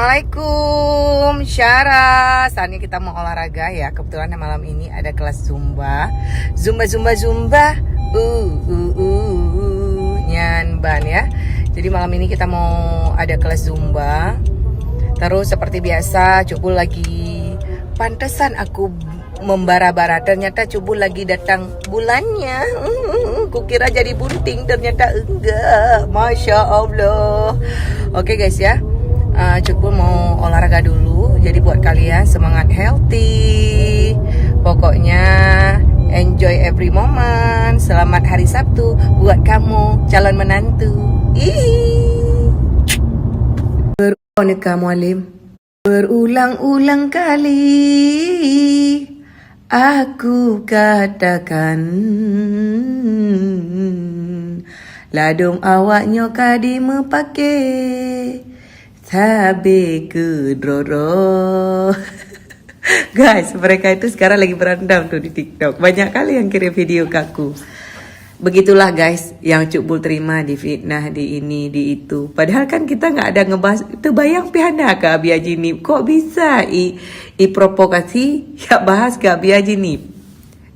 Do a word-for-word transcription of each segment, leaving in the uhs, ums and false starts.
Assalamualaikum, Syara. Saatnya kita mau olahraga ya. Kebetulan malam ini ada kelas Zumba. Zumba, Zumba, Zumba. Uh, uh, uh, uh. Nyan ban ya. Jadi malam ini kita mau ada kelas Zumba. Terus seperti biasa, Cuk Bul lagi, pantesan aku membara-bara. Ternyata Cuk Bul lagi datang bulannya. Kukira jadi bunting, ternyata enggak. Masya Allah. Oke guys ya. Uh, Cuk Bul mau olahraga dulu. Jadi buat kalian semangat healthy. Pokoknya enjoy every moment. Selamat hari Sabtu buat kamu calon menantu. Ih. Berulang-ulang kali aku katakan, ladom awaknyoe ka dimeupake sabe keudroe-droe. Guys, mereka itu sekarang lagi berandam tuh di TikTok. Banyak kali yang kirim video ke aku. Begitulah guys, yang Cuk Bul terima, difitnah, di ini, di itu. Padahal kan kita nggak ada ngebahas, terbayang pih hana ke Abi Haji Nip. Kok bisa i, i provokasi, ya bahas ke Abi Haji Nip.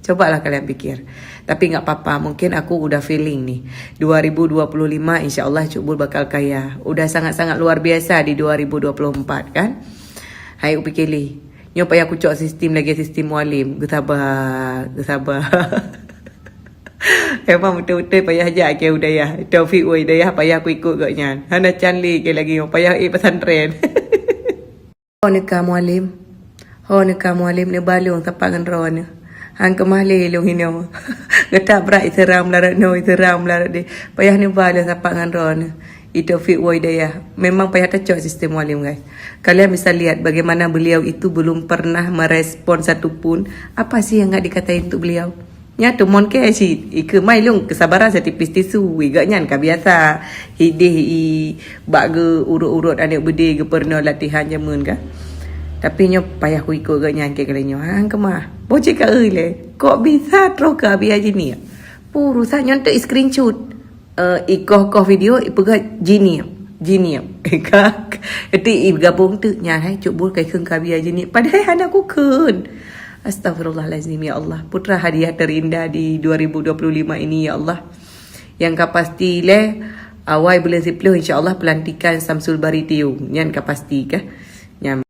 Cobalah kalian pikir. Tapi nggak apa-apa, mungkin aku udah feeling nih. dua ribu dua puluh lima insya Allah Cuk Bul bakal kaya. Udah sangat-sangat luar biasa di dua ribu dua puluh empat kan. Hai upikili. Nyoe payah kucok sistem lagi, sistem Mualim. Geusaba, geusaba. Emang beutôi-beutôi payah jak keu Hidayah. Taufik woi Hidayah payah kuikot gobnyan. Hana can lé keu lagi nyoe payah ék pesantren. Ho neuka Mualim. Ho neuka Mualim neuba lôn sapat ngon droeneuh. Han keumah lé lôn hinoe. Geutak brat iseurang meularot noe, iseurang meularot deh. Payah neuba lôn sapat ngon droeneuh. I Taufik woi Hidayah. Memang payah tacok sistem Mualim, guys. Kalian bisa lihat bagaimana beliau itu belum pernah merespon satu pun apa sih yang nggak dikatain untuk beliau. Nyan teumon kèe cit, ikeumai lôn keusabaran seutipis tisu, i gobnyan ka biasa. Hideh i bak geu urot-urot aneuk beudé geupeurunoe latihan jameun ka. Tapi nyoe payah kuikot gobnyan keu kali nyoe. Han keumah. Boh cit ka eu lé. Kok bisa troh keu Abi Haji Nip? Puru sa nyoe teuk i screenshot. Eh, ikoh-koh video, ipeugah Haji Nip. Haji Nip. Ka, eti igabong teuk nyan hai Cuk Bul kai kheun ka Abi Haji Nip. Padahai hana kukheun. Astagfirullahalazim ya Allah. Putra hadiah terindah di dua ribu dua puluh lima ini ya Allah. Nyang ka pasti lé, awai buleuen siplôh insya Allah pelantikan Samsul Bari Tio. Nyan ka pasti kah? Nyan.